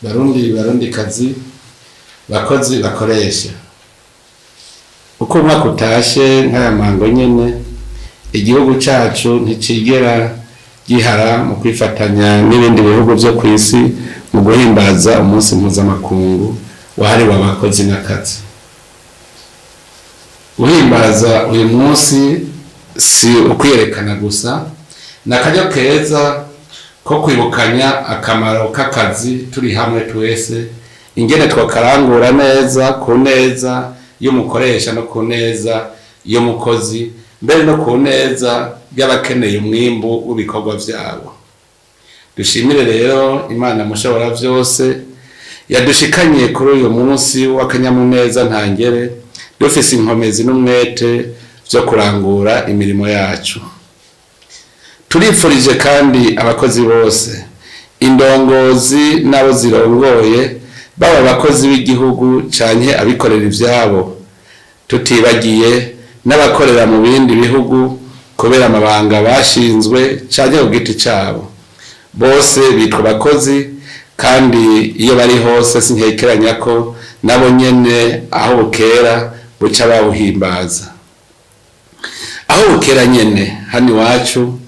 Barundi, Barundikazi, bakozi, bakoresha, uko umwaka utashe nk'aya mango nyene, igihugu cacu nticigera gihara mu kwifatanya n'ibindi bihugu vyo kw'isi mu guhimbaza umunsi mpuzamakungu wahariwe abakozi n'akazi. Guhimbaza uyu munsi si ukwiyerekana gusa, ni akaryo keza ko kwibukanya akamaro k'akazi turi hamwe twese, ingene twakarangura neza ku neza y'umukoresha no ku neza y'umukozi, mbere no ku neza y'abakeneye umwimbu w'ibikorwa vyabo. Dushimire rero Imana Mushobora vyose yadushikanye kuri uyu munsi w'akanyamuneza ntangere, dufise inkomezi n'umwete vyo kurangura imirimo yacu. Turifurije kandi abakozi bose, indongozi n'abo zirongoye, baba abakozi b'igihugu canke abikorera ivyabo, tutibagiye n'abakorera mu bindi bihugu kubera amabanga bashinzwe canke ku giti cabo. Bose bitwa abakozi, kandi iyo bari hose sinkekeranya ko nabo nyene aho bukera buca bawuhimbaza. Aho bukera nyene hano iwacu,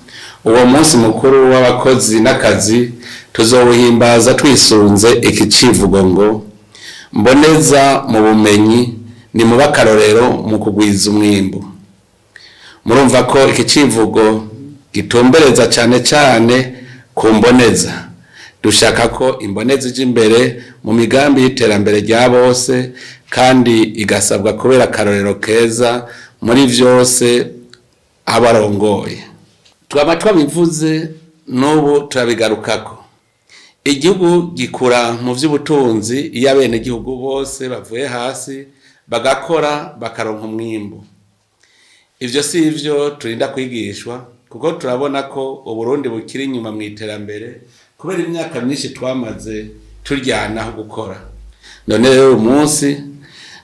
uwo munsi mukuru w'abakozi n'akazi tuzowuhimbaza twisunze iki civugo ngo: "Mboneza mu bumenyi, ni muba akarorero mu kugwiza umwimbu." Murumva ko iki civugo gitumbereza cane cane ku mboneza. Dushaka ko imboneza ija imbere mu migambi y'iterambere rya bose, kandi igasabwa kubera akarorero keza muri vyose abarongoye. Twaba twabivuze, n'ubu turabigarukako: igihugu gikura mu vy'ubutunzi iyo abenegihugu bose bavuye hasi bagakora, bakaronka umwimbu. Ivyo si ivyo turinda kwigishwa, kuko turabona ko Uburundi bukiri inyuma mu iterambere kubera imyaka myinshi twamaze turyanaho gukora. None rero uyu munsi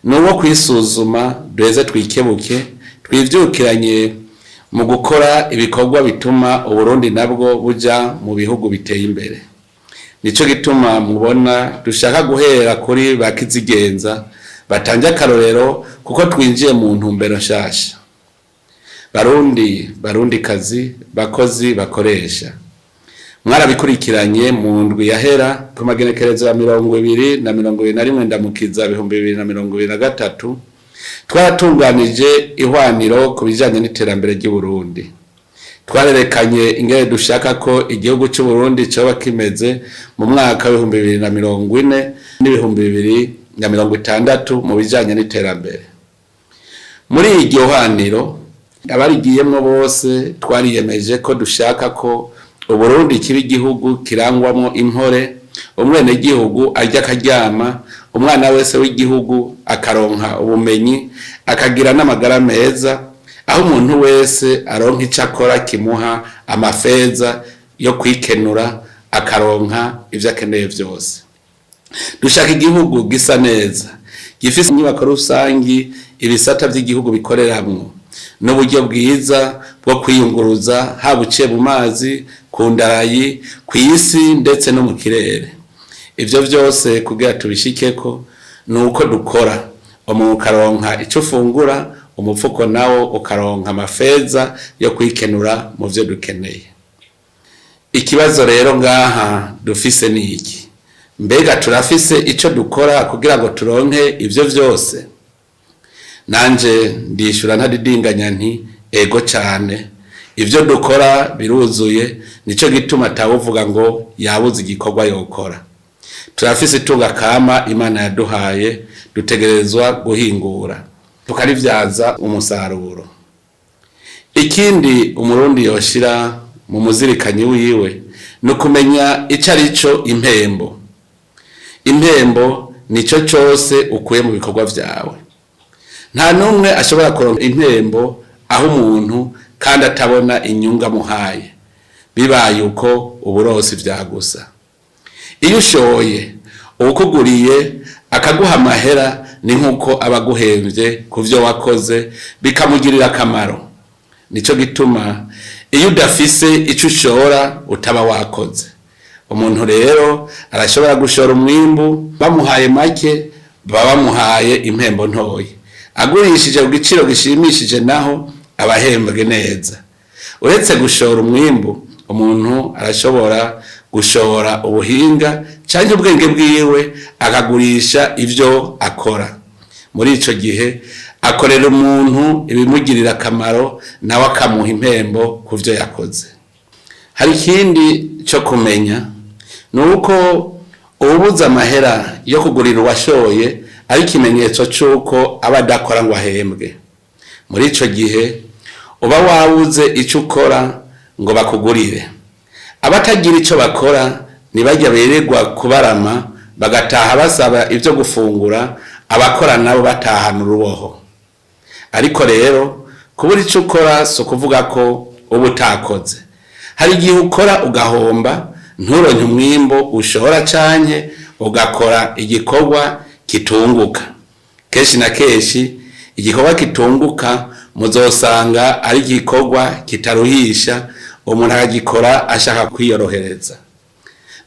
ni uwo kwisuzuma, duheze twikebuke, twivyukiranye mu gukora ibikorwa bituma Uburundi nabwo buja mu bihugu biteye imbere. Nico gituma mubona dushaka guhera kuri ba kizigenza batanze akarorero, kuko twinjiye mu ntumbero nshasha. Barundi, Barundikazi, bakozi, bakoresha, mwarabikurikiranye mu ndwi yahera, ku magenekerezo ya 20 na 21 Ndamukiza 2023, twaratunganije ihwaniro ku bijanye n'iterambere ry'Uburundi. Twarerekanye ingene dushaka ko igihugu c'Uburundi coba kimeze mu mwaka w'2040 n'2060 mu bijanye n'iterambere. Muri iryo hwaniro, abarigiyemwo bose twariyemeje ko dushaka ko Uburundi kiba igihugu kirangwamwo impore, umwenegihugu arya akaryama, umwana wese w'igihugu akaronka ubumenyi, akagira n'amagara meza, aho umuntu wese aronka ico akora kimuha amafeza yo kwikenura, akaronka ivyo akeneye vyose. Dushaka igihugu gisa neza, gifise inyubako rusangi ibisata vy'igihugu bikoreramwo, n'uburyo bwiza bwo kwiyunguruza, haba uciye mu mazi, ku ndarayi, kw'isi ndetse no mu kirere. Ivyo vyose kugira tubishikeko ni uko dukora, umuntu ukaronka ico ufungura, umufuko nawo ukaronka amafeza yo kwikenura mu vyo dukeneye. Ikibazo rero ngaha dufise ni iki: mbega turafise ico dukora kugira ngo turonke ivyo vyose? Nanje ndishura ntadidinganya nti: ego cane, ivyo dukora biruzuye. Nico gituma atawuvuga ngo yabuze igikorwa yokora. Turafise itunga kama Imana yaduhaye, dutegerezwa guhingura tukarivyaza umusaruro. Ikindi Umurundi yoshira mu muzirikanyi wiwe ni ukumenya ico ari cyo impembo. Impembo nico cose ukuye mu bikorwa vyawe. Nta n'umwe ashobora kuronka impembo aho umuntu kandi atabona inyungu amuhaye. Bibaye uko, uburosi vyagusa. Iyo ushoye, uwukuguriye akaguha amahera, ni nk'uko aba aguhemvye ku vyo wakoze, bikamugirira akamaro. Nico gituma iyo udafise ico ushora, utaba wakoze. Umuntu rero arashobora gushora umwimbu bamuhaye make, baba bamuhaye impembo ntoyi. Agurishije ku giciro gishimishije naho abahembwe neza. Uretse gushora umwimbu, umuntu arashobora gushora ubuhinga canke ubwenge bwiwe akagurisha ivyo akora. Muri ico gihe akorera umuntu ibimugirira akamaro, nawe akamuha impembo ku vyo yakoze. Hari ikindi co kumenya, ni uko uwubuze amahera yo kugurira uwashoye ari ikimenyetso c'uko aba adakora ngo ahembwe. Muri ico gihe uba wabuze ico ukora ngo bakugurire. Abatagira ico bakora ntibajya birirwa kubarama bagataha basaba ivyo gufungura, abakora nabo batahana uruboho. Ariko rero kubura ico ukora si ukuvuga ko uba utakoze. Hari igihe ukora ugahomba, nturonke umwimbu ushora canke ugakora igikorwa kitunguka. Kenshi na kenshi igikorwa kitunguka muzosanga ari igikorwa kitaruhisha, umuntu akagikora ashaka kwiyorohereza.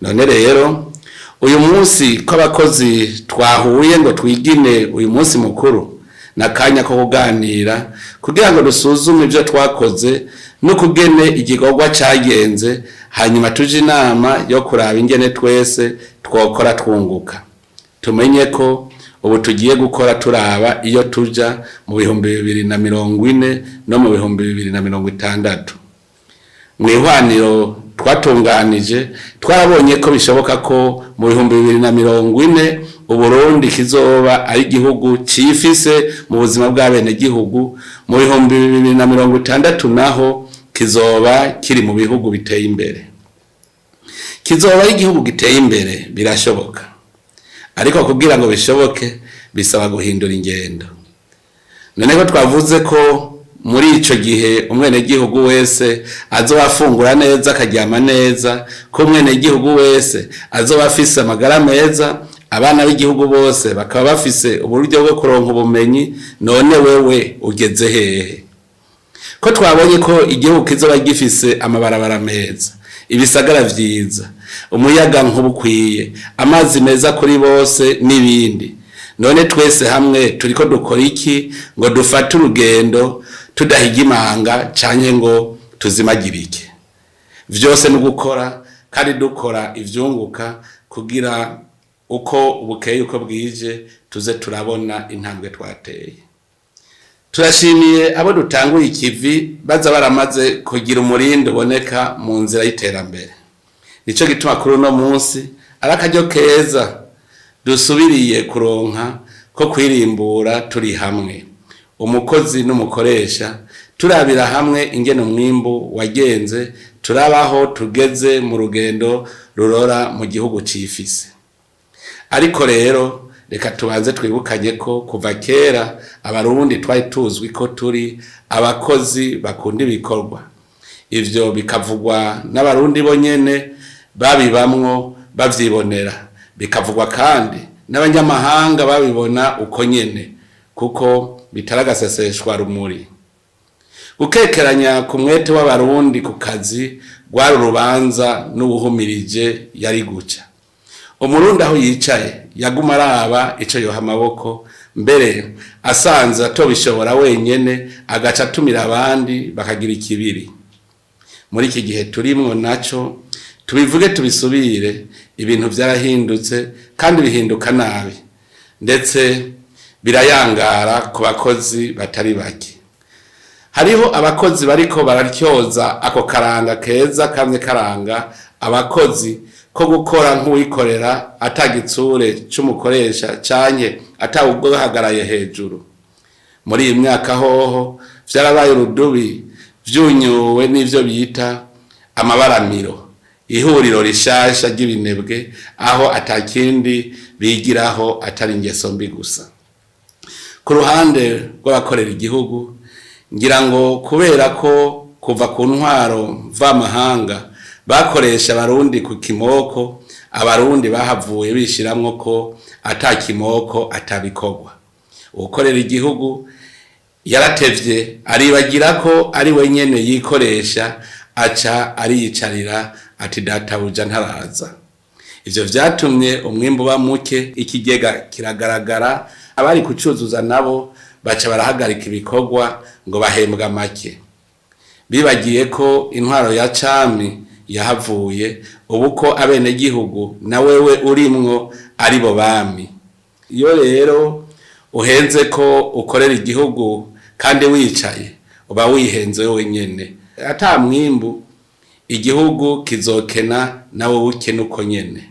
None rero uyu munsi ko abakozi twahuye ngo twigine uyu munsi mukuru, n'akanya ko kuganira kugira ngo dusuzume ivyo twakoze n'ukugene igikorwa cagenze, hanyuma tuje inama yo kuraba ingene twese twokora twunguka. Tumenye ko ubu tugiye gukora turaba iyo tuja mu 2040 no mu 2060. Mw'ihwaniro twatunganije twarabonye ko bishoboka ko mu 2040 Uburundi kizoba ari igihugu cifise mu buzima bw'abenegihugu, mu 2060 naho kizoba kiri mu bihugu biteye imbere. Kizoba ari igihugu giteye imbere birashoboka, ariko kugira ngo bishoboke bisaba guhindura ingendo. None ko twavuze ko muri ico gihe umwenegihugu wese azoba afungura neza akaryama neza, ko umwenegihugu wese azoba afise amagara meza, abana b'igihugu bose bakaba bafise uburyo bwo kuronka ubumenyi, none wewe ugeze hehe? Ko twabonye ko igihugu kizoba gifise amabarabara meza, ibisagara vyiza, umuyaga nkuba ukwiye, amazi meza kuri bose n'ibindi, none twese hamwe turiko dukora iki ngo dufate urugendo tudahiga imanga canke ngo tuzimagirike? Vyose ni gukora kandi dukora ivyunguka, kugira uko bukeye uko bwije tuze turabona intambwe twateye. Turashimiye abo dutanguye ikivi baza baramaze kugira umurindi uboneka mu nzira y'iterambere. Nico gituma kuri uno munsi ari akaryo keza dusubiriye kuronka ko kwirimbura turi hamwe, umukozi n'umukoresha, turabira hamwe ingene umwimbu wagenze, turabaho tugeze mu rugendo rurora mu gihugu cifise. Ariko rero reka tubanze twibukanye ko kuva kera Abarundi twari tuzwi ko turi abakozi bakunda ibikorwa. Ivyo bikavugwa n'Abarundi bonyene babibamwo bavyibonera, bikavugwa kandi n'abanyamahanga babibona uko nyene, kuko bitari agaseseshwa rumuri. Gukekeranya ku mwete w'Abarundi ku kazi rwari urubanza n'uwuhumirije yari guca. Umurundi aho yicaye yaguma araba ico yoha amaboko, mbere asanze atobishobora wenyene agaca atumira abandi bakagira ikibiri. Muri iki gihe turimwo naco tubivuge tubisubire, ibintu vyarahindutse kandi bihinduka nabi, ndetse birayangara ku bakozi batari bake. Hariho abakozi bariko bararyoza ako karanga keza kamye karanga abakozi ko gukora nk'uwikorera atagitsure c'umukoresha canke atawuguhagaraye hejuru. Muri iyi myaka hoho vyarabaye urudubi, vyunyuwe n'ivyo bita amabaramiro, ihuriro rishasha ry'ibinebwe aho atakindi bigiraho atari ingeso mbi gusa. Ku ruhande rw'abakorera igihugu, ngira ngo kubera ko kuva ku ntwaro mvamahanga bakoresha Abarundi ku kimoko, Abarundi bahavuye bishiramwo ko ata kimoko atabikorwa. Uwukorera igihugu yaratevye aribagira ko ari we nyene yikoresha, aca ariyicarira ati databuja ntaraza. Ivyo vyatumye umwimbu uba muke, ikigega kiragaragara, abari kucuzuza nabo baca barahagarika ibikorwa ngo bahembwa make. Bibagiye ko intwaro ya cami yahavuye, ubu ko abenegihugu na wewe urimwo aribo bami. Iyo rero uhenze ko ukorera igihugu kandi wicaye, uba wihenze wenyene. Ata mwimbu igihugu kizokena, nawe ukene uko nyene.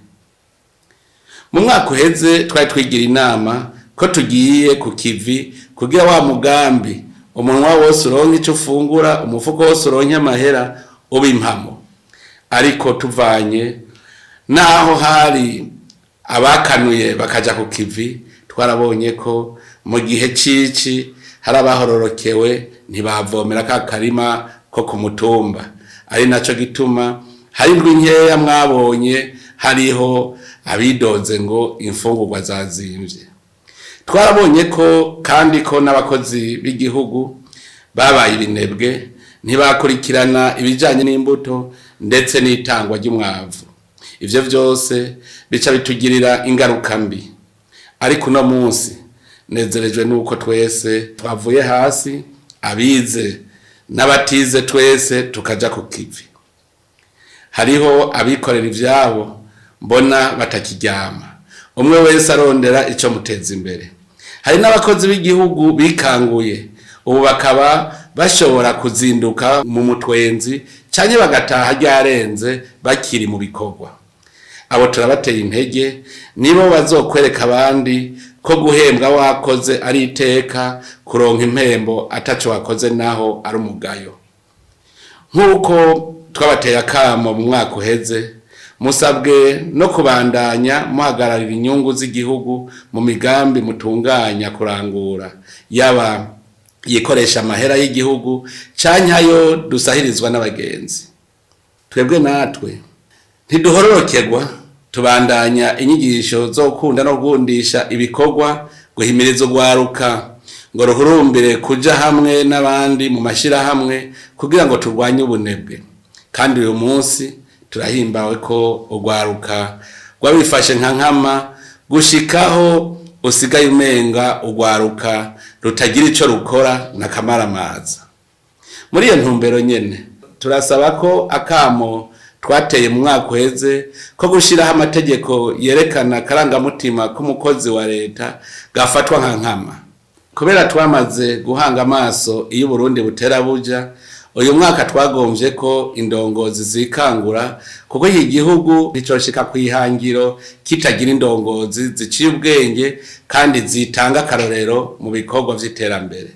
Mu mwaka uheze twari twigira inama ko tugiye ku kivi kugira wa mugambi umunwa wose uronke ico ufungura, umufuko wose uronke amahera, uba impamo. Ariko tuvanye naho hari abakanuye bakaja ku kivi, twarabonye ko mu gihe cici hari abahororokewe ntibavomera ka karima ko ku mutumba, ari naco gituma hari indwi nkeya mwabonye hariho abidoze ngo imfungurwa zazimvye. Twarabonye ko kandi ko n'abakozi b'igihugu babaye ibinebwe, ntibakurikirana ibijanye n'imbuto ndetse n'itangwa ry'umwavu. Ivyo vyose bica bitugirira ingaruka mbi. Ariko uno munsi nezerejwe nuko twese twavuye hasi, abize n'abatize twese tukaja ku kivi. Hariho abikorera ivyabo mbona batakiryama, umwe wese arondera ico muteza imbere. Hari n'abakozi b'igihugu bikanguye, ubu bakaba bashobora kuzinduka mu mutwenzi canke bagataha ryarenze bakiri mu bikorwa. Abo turabateye intege, nibo bazokwereka abandi ko guhembwa wakoze ari iteka, kuronka impembo ataco wakoze naho ari umugayo. Nk'uko twabateye akamo mu mwaka uheze, musabwe no kubandanya muhagararira inyungu z'igihugu mu migambi mutunganya kurangura, yaba yikoresha amahera y'igihugu canke ayo dusahirizwa n'abagenzi. Twebwe natwe ntiduhororokerwa, tubandanya inyigisho zo gukunda no gukundisha ibikorwa, guhimiriza urwaruka ngo ruhurumbire kuja hamwe n'abandi mu mashirahamwe kugira ngo turwanye ubunebwe. Kandi uyu munsi turahimbawe ko urwaruka rwabifashe nka nkama, gushikaho usigaye umenga urwaruka rutagira ico rukora na kamaramaza. Muri iyo ntumbero nyene turasaba ko akamo twateye mu mwaka uheze ko gushiraho amategeko yerekana akarangamutima k'umukozi wa leta gafatwa nka nkama. Kubera twamaze guhanga amaso iyo Uburundi butera buja, uyu mwaka twagomvye ko indongozi zikangura, kuko iki gihugu nticoshika kw'ihangiro kitagira indongozi ziciye ubwenge kandi zitanga akarorero mu bikorwa vy'iterambere.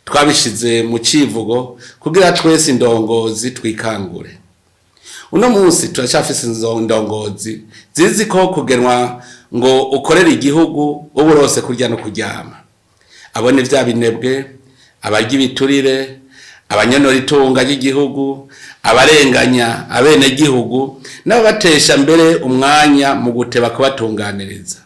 Twabishize mu civugo kugira twese indongozi twikangure. Uno munsi turacafise indongozi zizi ko kugenwa ngo ukorere igihugu uba urose kurya no kuryama. Abo ni vya binebwe, abarya ibiturire, abanyonora itunga ry'igihugu, abarenganya abenegihugu n'ababatesha mbere umwanya mu guteba kubatunganiriza.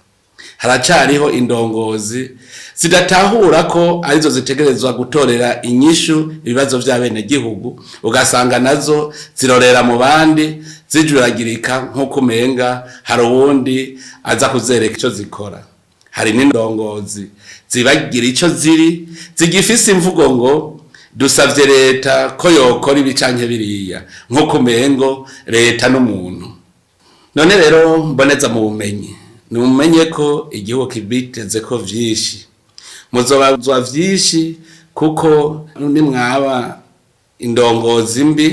Haracariho indongozi zidatahura ko arizo zitegerezwa gutorera inyishu ibibazo vy'abenegihugu, ugasanga nazo zirorera mu bandi zijuragirika nk'uko umenga hari uwundi aza kuzereka ico zikora. Hari n'indongozi zibagira ico ziri, zigifise imvugo ngo dusavye leta ko yokora ibi canke biriya, nk'uko umengo leta n'umuntu. None rero mboneza mu bumenyi, nimumenye ko igihugu kibitezeko vyinshi, muzobazwa vyinshi, kuko nimwaba indongozi mbi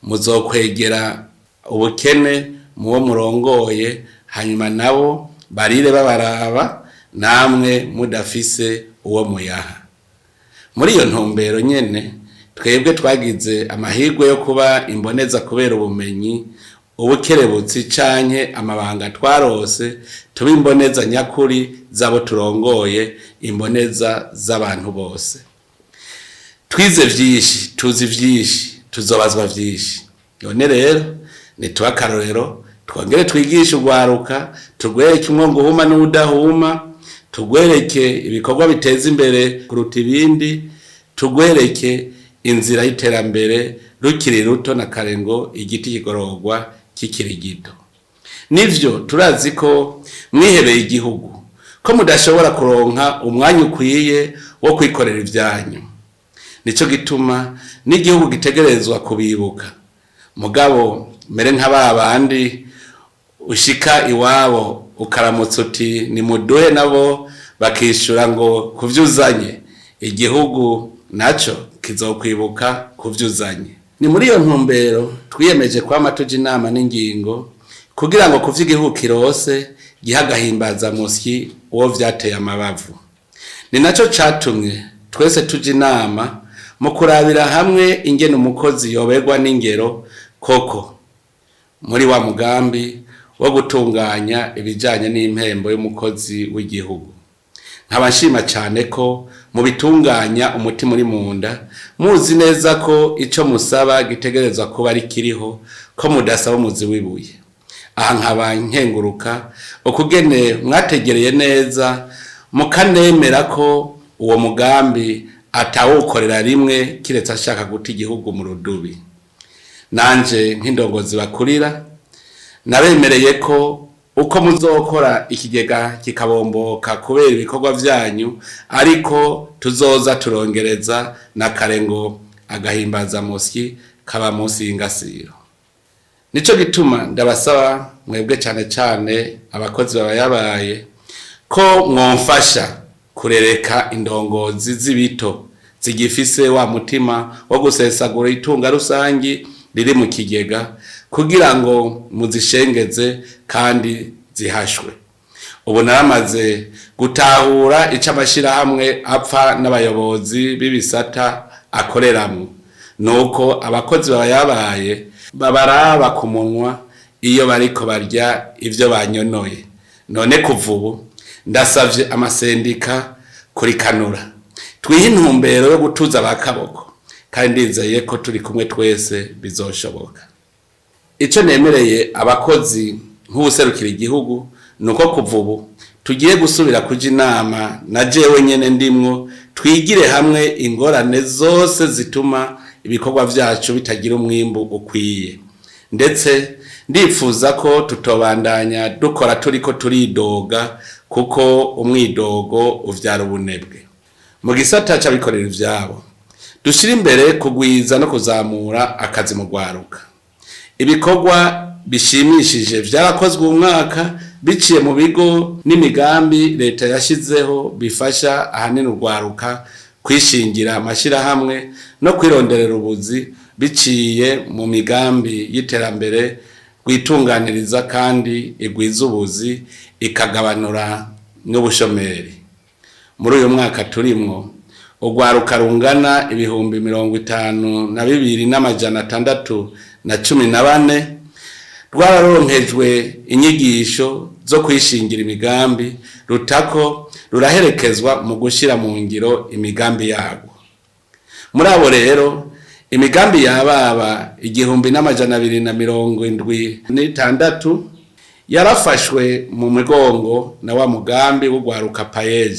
muzokwegera ubukene muwo murongoye, hanyuma nabo barire babaraba namwe mudafise uwo muyaha. Muri iyo ntumbero nyene twebwe twagize amahirwe yo kuba imboneza kubera ubumenyi, ubukerebutsi canke amabanga twarose, tuba imboneza nyakuri z'abo turongoye, imboneza z'abantu bose. Twize vyinshi, tuzi vyinshi, tuzobazwa vyinshi. None rero nitube akarorero, twongere twigishe urwaruka, turwereke umwonga uhuma n'uwudahuma, tugwereke ibikorwa biteza imbere kuruta ibindi, tugwereke inzira y'iterambere rukiri ruto na kare ngo igiti kigororwa kikiri gito. Nivyo, turazi ko mwihebeye igihugu, ko mudashobora kuronka umwanya ukwiye wo kwikorera ivyanyu. Nico gituma n'igihugu gitegerezwa kubibuka. Mugabo mere nka ba bandi ushika iwabo ukaramutsa uti nimuduhe, nabo bakishura ngo kuvyuzanye, igihugu naco kizokwibuka kuvyuzanye. Ni muri iyo ntumbero twiyemeje kwama tuja inama n'ingingo kugira ngo kuvyo igihugu kirose gihe agahimbazamusyi uwo vyateye amabavu. Ni naco catumye twese tuja inama mu kurabira hamwe ingene umukozi yoberwa n'ingero koko muri wa mugambi wo gutunganya ibijanye n'impembo y'umukozi w'igihugu. Nkaba nshima cane ko mubitunganya umutima uri munda, muzi neza ko ico musaba gitegerezwa kuba ari kiriho, ko mudasaba umuzi w'ibuye. Aha nkaba nkenguruka ukugene mwategereye neza mukanemera ko uwo mugambi atawukorera rimwe, kiretse ashaka guta igihugu mu rudubi. Nanje nk'indongozi bakurira, nabemereye ko uko muzokora ikigega kikabomboka kubera ibikorwa vyanyu, ariko tuzoza turongereza na kare ngo agahimbazamusyi kaba munsi y'ingasiro. Nico gituma ndabasaba mwebwe, cane cane abakozi babayabaye, ko mwomfasha kurereka indongozi z'ibito zigifise wa mutima wo gusesagura itunga rusangi riri mu kigega, kugira ngo muzishengeze kandi zihashwe. Ubu naramaze gutahura ico amashirahamwe apfa n'abayobozi b'ibisata akoreramwo, nuko abakozi babayabaye babaraba ku munwa iyo bariko barya ivyo banyonoye. None kuva ubu ndasavye amasendika kurikanura, twihe intumbero yo gutuza ba kaboko, kandi ndizeye ko turi kumwe twese bizoshoboka. Ico nemereye abakozi nk'uwuserukira igihugu nuko kuva ubu tugiye gusubira kuja inama na jewe nyene ndimwo, twigire hamwe ingorane zose zituma ibikorwa vyacu bitagira umwimbu ukwiye. Ndetse ndifuza ko tutobandanya dukora turiko turidoga, kuko umwidogo uvyara ubunebwe. Mu gisata c'abikorera ivyabo, dushire imbere kugwiza no kuzamura akazi mu rwaruka. Ibikorwa bishimishije vyarakozwe umwaka biciye mu bigo n'imigambi leta yashizeho bifasha ahanini urwaruka kwishingira amashirahamwe no kwironderera ubuzi biciye mu migambi y'iterambere rwitunganiriza kandi igwiza ubuzi, ikagabanura n'ubushomeri. Muri uyu mwaka turimwo, urwaruka rungana 52,614 rwararonkejwe inyigisho zo kwishingira imigambi, rutako ruraherekezwa mu gushira mu ngiro imigambi yarwo. Muri abo rero, imigambi yababa 1,276 yarafashwe mu mugongo na wa mugambi w'urwaruka PAEEJ.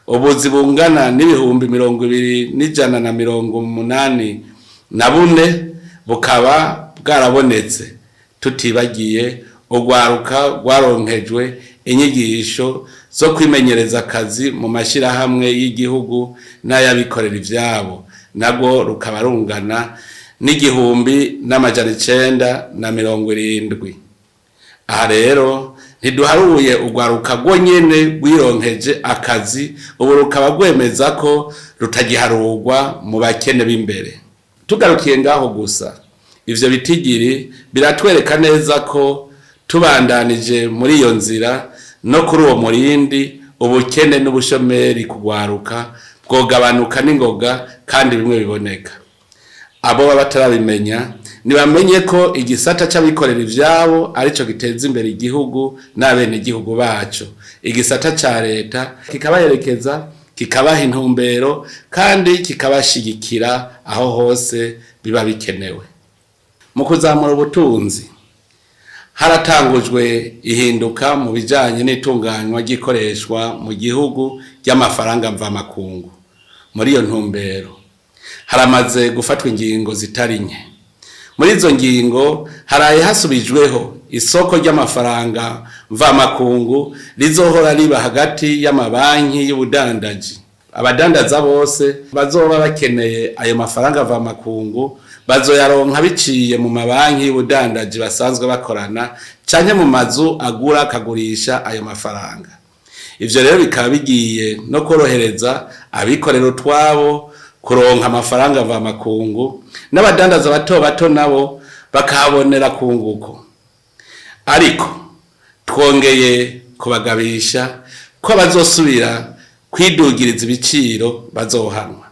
Ubuzi bungana n'20,184 bukaba bwarabonetse, tutibagiye urwaruka rwaronkejwe inyigisho zo kwimenyereza akazi mu mashirahamwe y'igihugu n'ay'abikorera ivyabo, narwo rukaba rungana n'1,970. Aha rero ntiduharuye urwaruka rwonyene rwironkeje akazi, ubu rukaba rwemeza ko rutagiharurwa mu bakene b'imbere. Tugarukiye ngaho gusa, ivyo bitigiri biratwereka neza ko tubandanije muri iyo nzira no kuri uwo murindi, ubukene n'ubushomeri kugwaruka bwogabanuka n'ingoga kandi bimwe biboneka. Abo baba batarabimenya ntibamenye ko igisata c'abikorera ivyabo arico giteza imbere igihugu n'abenegihugu baco, igisata ca leta kikabaherekeza, kikabaha intumbero kandi kikabashigikira aho hose biba bikenewe. Mu kuzamura ubutunzi, haratangujwe ihinduka mu bijanye n'itunganywa ry'ikoreshwa mu gihugu ry'amafaranga mvamakungu. Muri iyo ntumbero haramaze gufatwa ingingo zitari nke. Muri izo ngingo haraye hasubijweho isoko ry'amafaranga mvamakungu rizohora riba hagati y'amabanki y'ubudandaji. Abadandaza bose bazoba bakeneye ayo mafaranga mvamakungu bazoyaronka biciye mu mabanki y'ubudandaji basanzwe bakorana canke mu mazu agura akagurisha ayo mafaranga. Ivyo rero bikaba bigiye no korohereza abikorera utwabo kuronka amafaranga mvamakungu, n'abadandaza bato bato nabo bakahabonera kunguko. Ariko twongeye kubagabisha ko abazosubira kwidugiriza ibiciro bazohanwa.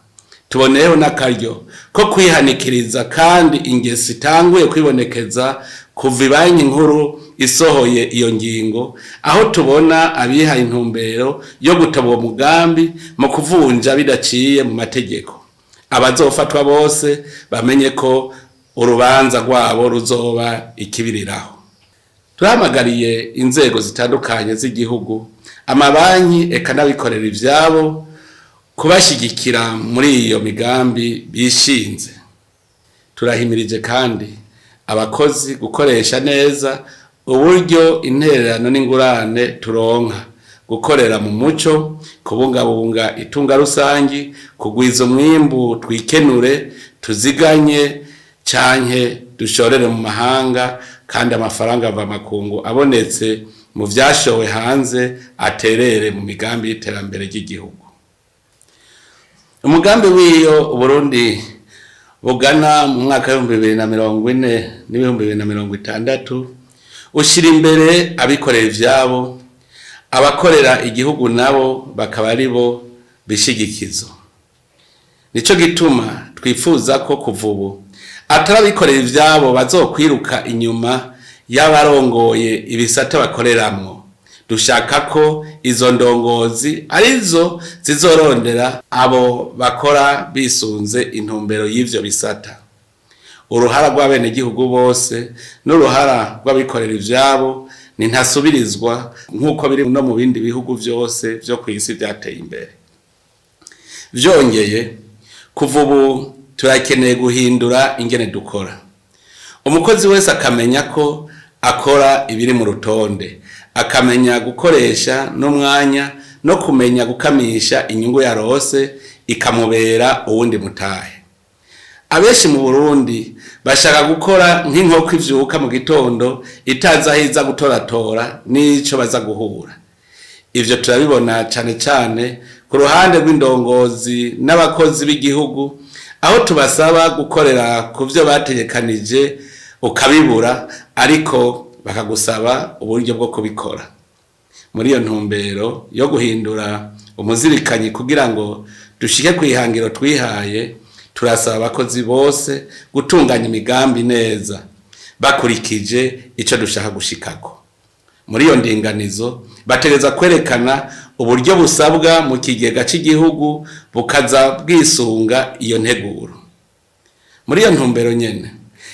Tuboneyeho n'akaryo ko kwihanikiriza kandi ingeso itanguye kwibonekeza kuva ibanki nkuru isohoye iyo ngingo, aho tubona abihaye intumbero yo gutaba uwo mugambi mu kuvunja bidaciye mu mategeko. Abazofatwa bose bamenye ko urubanza rwabo ruzoba ikibiriraho. Turahamagariye inzego zitandukanye z'igihugu, amabanki eka n'abikorera ivyabo kubashigikira muri iyo migambi bishinze. Turahimirije kandi abakozi gukoresha neza uburyo intererano n'ingurane turonka, gukorera mu muco, kubungabunga itunga rusangi, kugwiza umwimbu twikenure, tuziganye canke dushorere mu mahanga, kandi amafaranga mvamakungu abonetse mu vyashowe hanze aterere mu migambi y'iterambere ry'igihugu. Umugambi w'iyo Uburundi bugana mu mwaka w'2040 n'2060 ushira imbere abikorera ivyabo, abakorera igihugu nabo bakaba ari bo bishigikizo. Nico gituma twifuza ko kuva ubu atari abikorera ivyabo bazokwiruka inyuma y'abarongoye ibisata bakoreramwo. Dushaka ko izo ndongozi arizo zizorondera abo bakora bisunze intumbero y'ivyo bisata. Uruhara rw'abenegihugu bose n'uruhara rw'abikorera ivyabo ni ntasubirizwa nk'uko biri no mu bindi bihugu vyose vyo kw'isi vyateye imbere. Vyongeye, kuva ubu turakeneye guhindura ingene dukora. Umukozi wese akamenya ko akora ibiri mu rutonde, akamenya gukoresha n'umwanya no kumenya gukamisha inyungu yarose ikamubera uwundi mutahe. Abenshi mu Burundi bashaka gukora nk'inkoko ivyuka mu gitondo itazi aho iza gutoratora n'ico baza guhura. Ivyo turabibona cane cane ku ruhande rw'indongozi n'abakozi b'igihugu, aho tubasaba gukorera ku vyo bategekanije ukabibura, ariko bakagusaba uburyo bwo kubikora. Muri iyo ntumbero yo guhindura umuzirikanyi kugira ngo dushike kw'ihangiro twihaye, turasaba abakozi bose gutunganya imigambi neza bakurikije ico dushaka gushikako. Muri iyo ndinganizo bategerezwa kwerekana uburyo busabwa mu kigega c'igihugu bukaza bwisunga iyo nteguro. Muri iyo ntumbero nyene,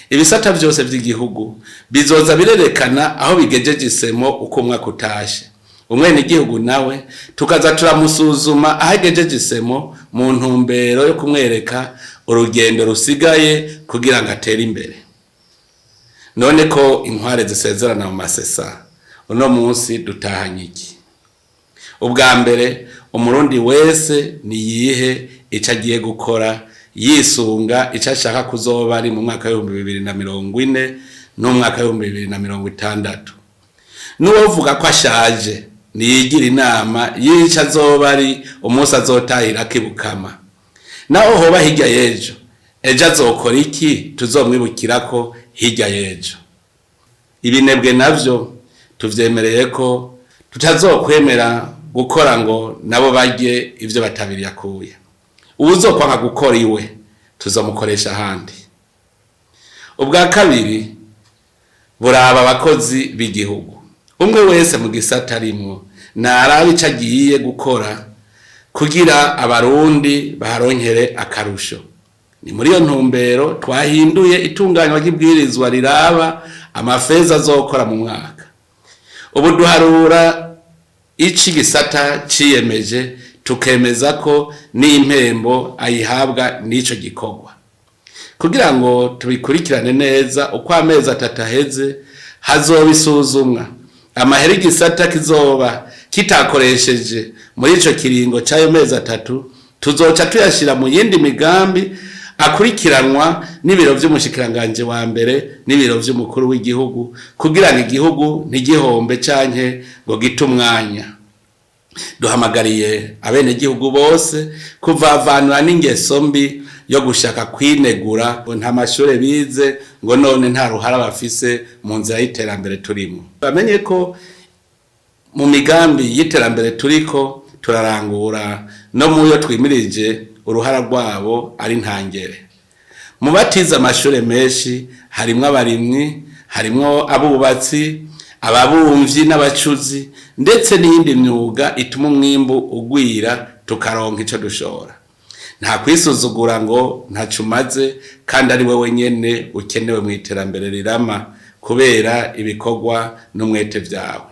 ibisata vyose vy'igihugu bizoza birerekana aho bigejeje isemo uko umwaka utashe. Umwenegihugu nawe tukaza turamusuzuma aho agejeje isemo mu ntumbero yo kumwereka urugendo rusigaye kugira ngo atere imbere. None ko inkware zisezerana mu masesa, uno munsi dutahanye iki? Ubwa mbere, umurundi wese niyihe ico agiye gukora yisunga ico ashaka kuzoba ari mu mwaka w'2040 n'umwaka w'2060. N'uwovuga ko ashaje niyigira inama y'ico azoba ari umunsi azotahira akibukama. Naho hoba hirya y'ejo, ejo azokora iki tuzomwibukirako hirya y'ejo? Ibinebwe navyo tuvyemereye ko tutazokwemera gukora ngo nabo barye ivyo batabiriye akuya. Uwuzokwanka gukora iwe tuzomukoresha ahandi. Ubwa kabiri buraba abakozi b'igihugu. Umwe wese mu gisata arimwo narabe ico agiye gukora kugira abarundi baharonkere akarusho. Ni muri iyo ntumbero twahinduye itunganywa ry'ibwirizwa riraba amafeza azokora mu mwaka. Ubu duharura ico igisata ciyemeje, tukemeza ko n'impembo ayihabwa n'ico gikorwa. Kugira ngo tubikurikirane neza uko amezi atatu aheze, Hazoba isuzumwa amahera igisata kizoba kitakoresheje muri ico kiringo c'ayo mezi 3, tuzoca tuyashira mu yindi migambi akurikiranwa n'ibiro vy'umushikiranganje wa mbere n'ibiro vy'umukuru w'igihugu, kugira ngo igihugu ntigihombe canke ngo gite umwanya. Duhamagariye abenegihugu bose kuvavanura n'ingeso mbi yo gushaka kwinegura ngo nta mashure bize, ngo none nta ruhara bafise mu nzira y'iterambere turimo. Bamenye ko mu migambi y'iterambere turiko turarangura no muyo twimirije, uruhara rwabo ari ntangere. Mu batize amashure menshi harimwo abarimyi, harimwo abubatsi, ababumvyi n'abacuzi, ndetse n'iyindi myuga ituma umwimbu ugwira tukaronka ico dushora. Nta kwisuzugura ngo ntaco umaze kandi ari wewe nyene ukenewe mu iterambere rirama kubera ibikorwa n'umwete vyawe.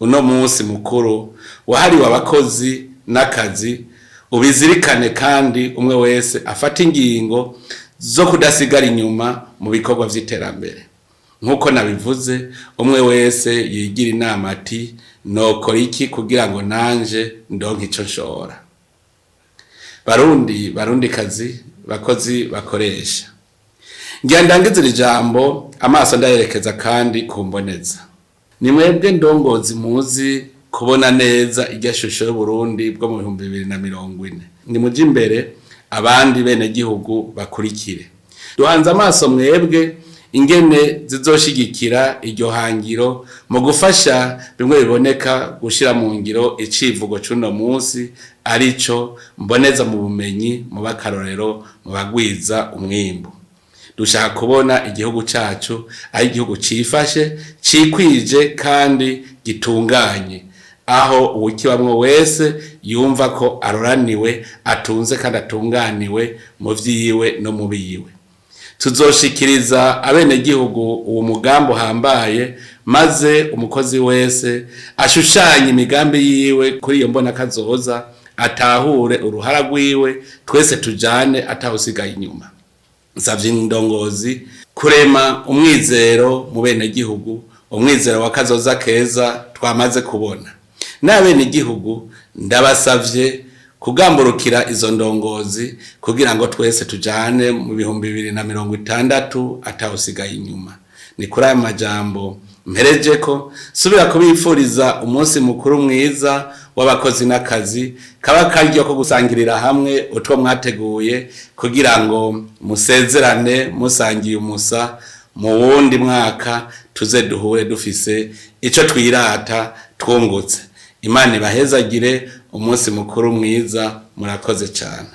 Uno munsi mukuru wahariwe abakozi n'akazi ubizirikane, kandi umwe wese afata ingingo zo kudasigara inyuma mu bikorwa vy'iterambere. Nk'uko nabivuze, umwe wese yigira inama ati: "Nokora iki kugira ngo nanje ndonke ico nshora?" Barundi, Barundikazi, bakozi, bakoresha, ngira ndangize iri jambo amaso ndayerekeza kandi kumboneza. Ni mwebwe ndongozi muzi kubona neza irya shusho y'Uburundi bwo mu 2040. Ni muje imbere, abandi benegihugu bakurikire. Duhanze amaso mwebwe ingene zizoshigikira iryo hangiro mu gufasha bimwe biboneka gushira mu ngiro icivugo c'uno munsi, arico mboneza mu bumenyi, mu bakarorero mu bagwiza umwimbu. Dushaka kubona igihugu cacu ari igihugu cifashe, cikwije kandi gitunganye, aho uwukibamwo wese yumva ko aroraniwe, atunze kandi atunganiwe mu vyiwe no mu biwe. Tuzoshikiriza abenegihugu uwo mugambi uhambaye, maze umukozi wese ashushanye imigambi yiwe kuri iyo mbona kazoza, atahure uruhara rwiwe, twese tujane atawusigaye inyuma. Nsavye indongozi kurema umwizero mu benegihugu, umwizero wa kazoza keza twamaze kubona. N'abenegihugu ndabasavye kugamburukira izo ndongozi kugira ngo twese tujane mu 2060 atawusigaye inyuma. Ni kuri aya majambo mpereje ko subira kubifuriza umunsi mukuru mwiza w'abakozi n'akazi, kaba karyo ko gusangirira hamwe utwo mwateguye kugira ngo musezerane musangiye umusa. Mu wundi mwaka tuze duhure dufise ico twirata twungutse. Imana ibahezagire, umunsi mukuru mwiza, murakoze cyane.